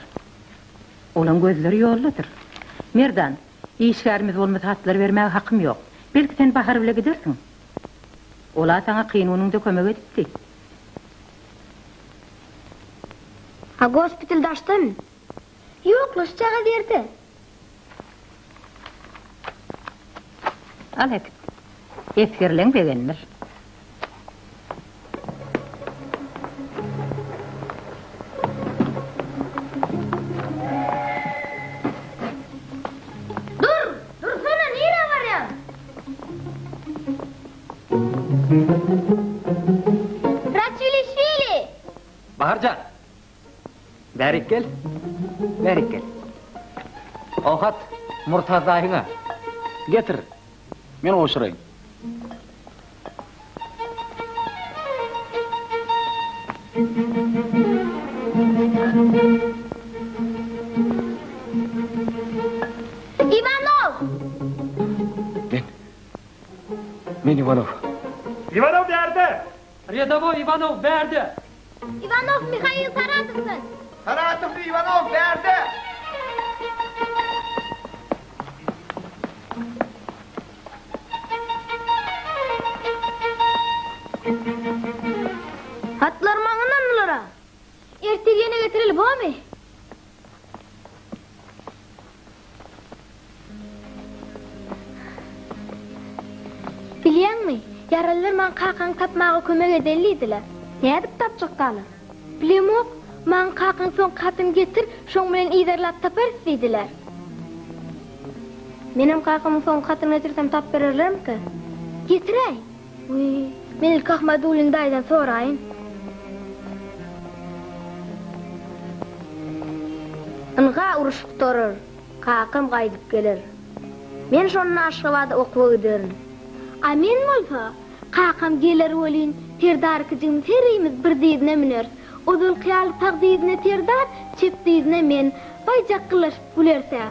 Olaň gözleri ýoldadyr. Merdan, işgärimiz bolmasa hatlary bermäge hakym ýok. Belki sen Bahar bile gidersiň? Ol-a saňa kyn günüňde kömek edipdi. A gospital daşdamy? Ýok-la, şujagaz ýerde. Al äkit. Esgerleň begendir. Dur! Dursana, nirä barýaň? Raçwilişwili! Bahar jan! Bärik gel. Bärik gel. O hat Murtaz daýyňa. Getir. Men gowşuraýyn. Iwanow! Iwanow. Iwanow bärde! Redowoý Iwanow bärde! Iwanow Mihail Saratowdan! Saratowly Iwanow bärde! Hatlar maňa ynandylar-a. Ertir ýene getireli bormy? Bilýäňmi, ýaralylar maňa kakaňy tapmaga kömek edeli diýdiler. Nädip tapjakkalar? Bilemok, maňa kakaň soňky hatyny getir, şoň bilen yzarlap taparys diýdiler. Menem kakamyň soňky hatyny getirsem tap bererlermikä? Getiräý! Wiý, men ilki Ahmadullin daýydan soraýyn. Ynha uruş gutarar, kakam gaýdyp geler. Men şonda Aşgabada okuwa giderin. A men bolsa, kakam geler welin, Serdar ikijigimiz herimiz bir dyzyna müneris. Ozalky ýaly sag dyzyna Serdar, çep dyzyna men. Baý jakgylaşyp güleris-ä.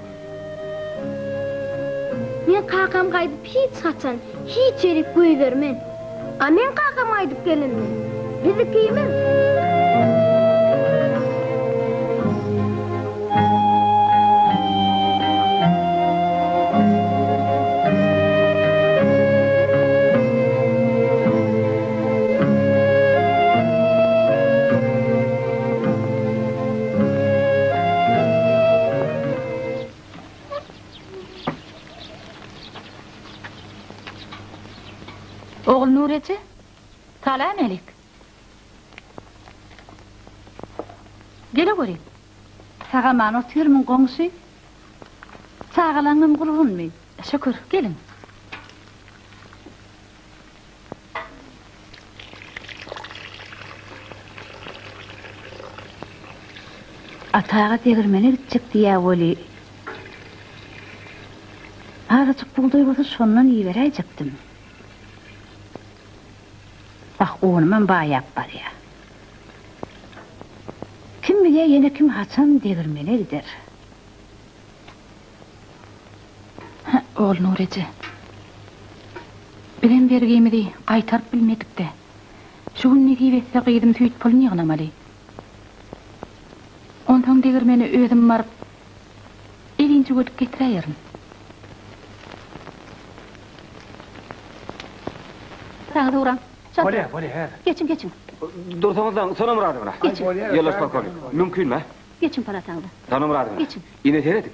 Men kakam gaýdyp hiç haçan, hiç ýerik goýbermen. A meň kakam gaýdyp gelende, biz ikimiz. Ogulnur eje, salam älik. Geleweri. Sag-aman otyrmyň goňşy? Çagalaňňam gurgunmy? Şükür, geliň. Ata aga degirmene gitjek diýýä weli, azajyk bugdaý bolsa şondan iberäýjekdim. Wah, unumam baýap barýa. Kim bilýä ýene kim haçan degirmene gider. Hä, Ogulnur eje. Bizem bergimizi gaýtaryp bilmedik-dä. Şu gün nesip etse gyzym süýt puluny ýygnamaly. Onsoň degirmene özüm baryp, elinjik ödüp getiräýerin. Saňa dogran. Bolýa, bolýa, häzir. Geçiň, geçiň. Dursaňyzlaň, Sona Myradowna. Geçiň. Ýoldaş polkownik, mümkinmi? Geçiň palataňyza. Sona Myradowna. Geçiň. Ine serediň,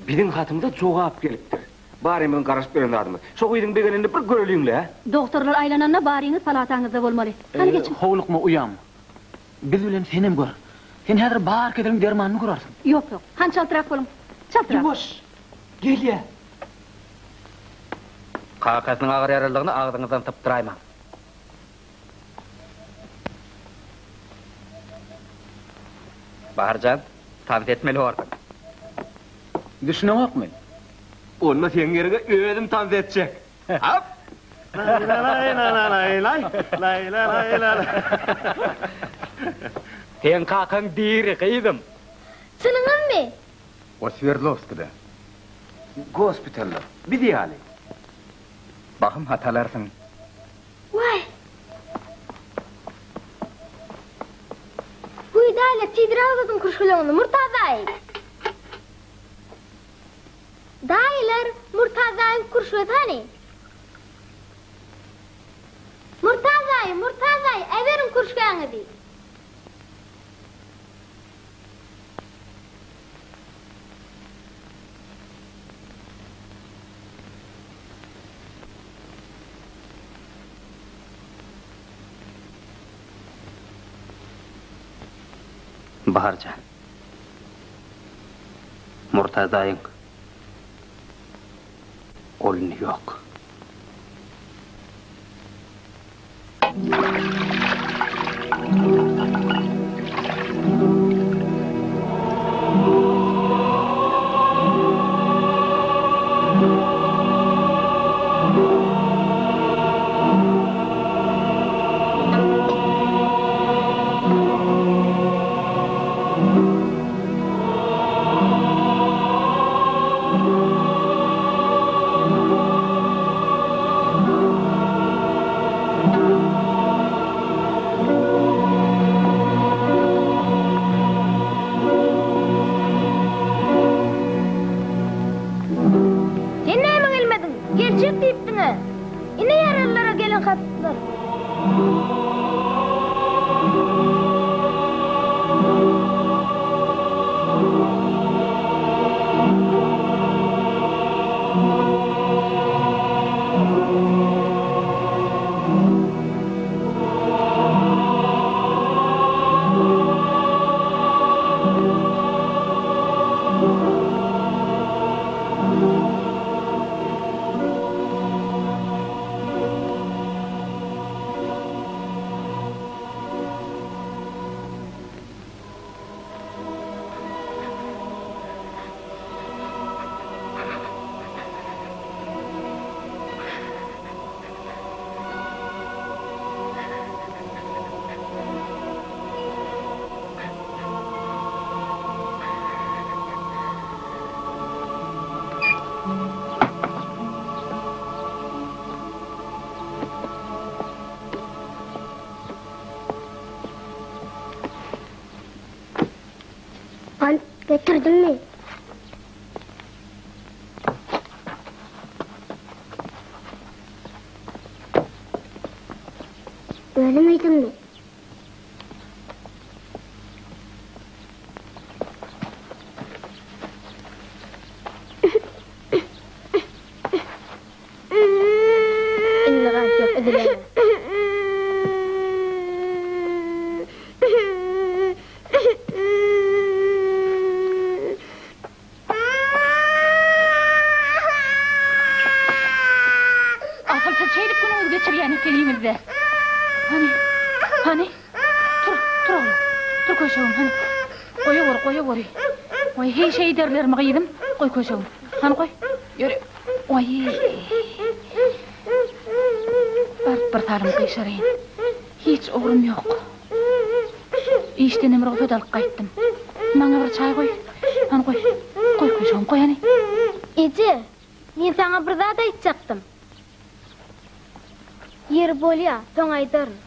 biziň hatymyza jogap gelipdir. Barymyzyň garaşyp ýören zadymyz. Şo gyzyň begenenini bir göreliň-le. Dogtorlar aýlananda baryňyz palataňyzda bolmaly. Hany geçiň. Howlukma uýam. Biz bilen senem gör. Sen häzir bar keseliň dermanyny görersiň. Ýok, ýok. Hany çaltrak boluň. Çaltrak. Ýuwaş. Gelýä. Kakasynyň agyr ýaralydygyny agzyňyzdan sypdyraýmaň. Bahar jan, tans etmeli borsuň. Düşüneňokmy? Onda seň ýeriňe özüm tans etjek. Hop! Seň kakaň diri, gyzym. Çynyňyzmy? O Swerdlowskide. Gospitalda. Biz ýaly. Bahym hat alarsyň. Waý! Güý daýylar tizräk uzadyň kürşgeleňizi Murtaz daýy! Daýylar Murtaz daýyň kürşgesi hany? Murtaz daýy, Murtaz daýy, äberiň kürşgäňizi! Bahar jan. Murtaz daýyň ol indi ýok. Gant getirdiňmi? Özüň iýdiňmi? Indi gant ýok, üzüleme. Asyl siz şeýdip günüňizi geçirýän ekeniňiz-dä. Hany, hany, tur, tur oglum, tur köşegim, hany. Goýaweri, goýaweri. Goý, heý şeýderlermi gyzym? Goý köşegim, hany goý. Ýöri, goý. Baryp bir salym gyşaraýyn. Hiç ugrum ýok. Işdenem rugsat alyp gaýtdym. Maňa bir çaý goý. Hany goý. Goý köşegim, goý hany. Eje, men saňa bir zat aýtjakdym. Ýeri bolýa, soň aýdaryn.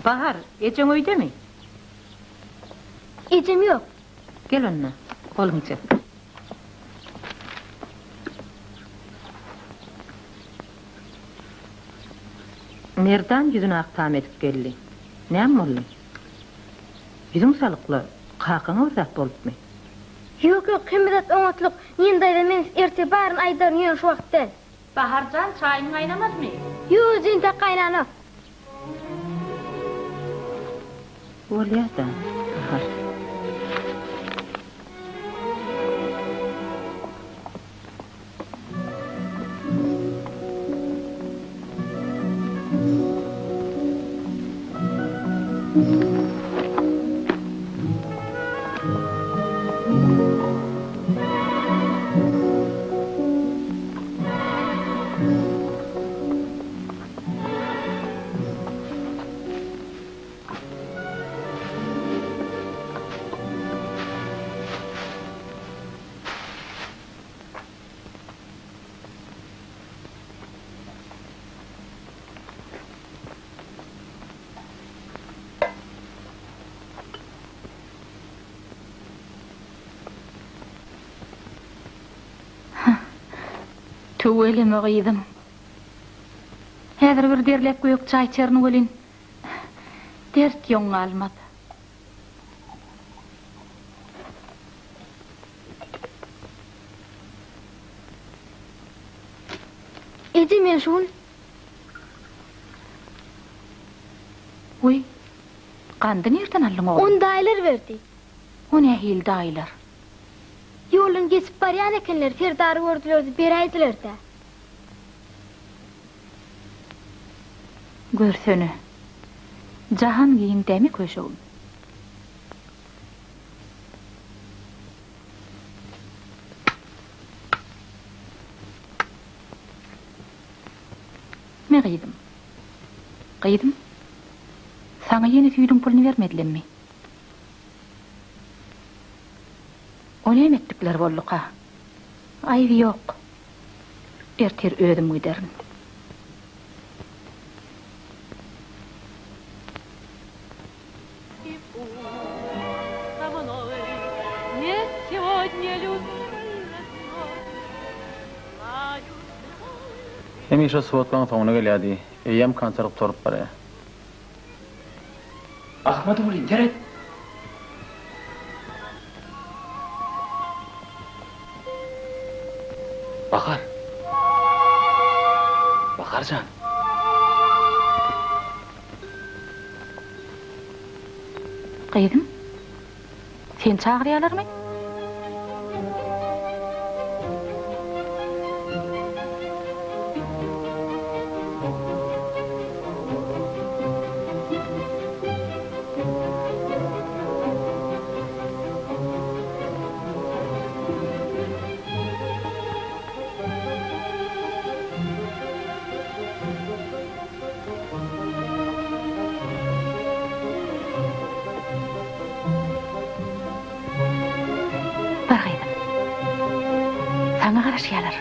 Bahar, ejeň öýdemi? Ejem ýok. Gel onda, goluňy çek. Merdan ýüzüni ak tam edip geldi. Näme boldy? Ýüzüň salykla, kakaňa bir zat bolupmy? Ýok, ýok, hemme zat oňatlyk. Nina daýza men ertir baryny aýdaryn, ýöne şu wagt däl. Bahar jan, çaýyň gaýnamadymy? Ýok, eje, entäk gaýnanok. Bolýa-da, Bahar. Tüweleme gyzym. Häzir bir derläp gök çaý içerin welin, dert ýoň galmaz. Eje men şu gün. Wiý, gandy nirden aldyň oglum? Ony daýylar berdi. O nähili daýylar? Ýoldan geçip barýan ekenler, Serdary gördüler-de beräýdiler-dä. Görsene. Jahan giň dämi köşegim? Me gyzym. Gyzym, saňa ýene süýdüň puluny bermedilemmi? O näme etdikleri bolduka? Aýby ýok. Ertir özüm giderin. Hemişe swodkaň soňuna gelýärdi. Eýýäm konsert gutaryp barýar. Ahmadullin, seret! Bahar! Bahar jan! Gyzym, seni çagyrýalarmy? Bar gyzym. Saňa garaşýarlar.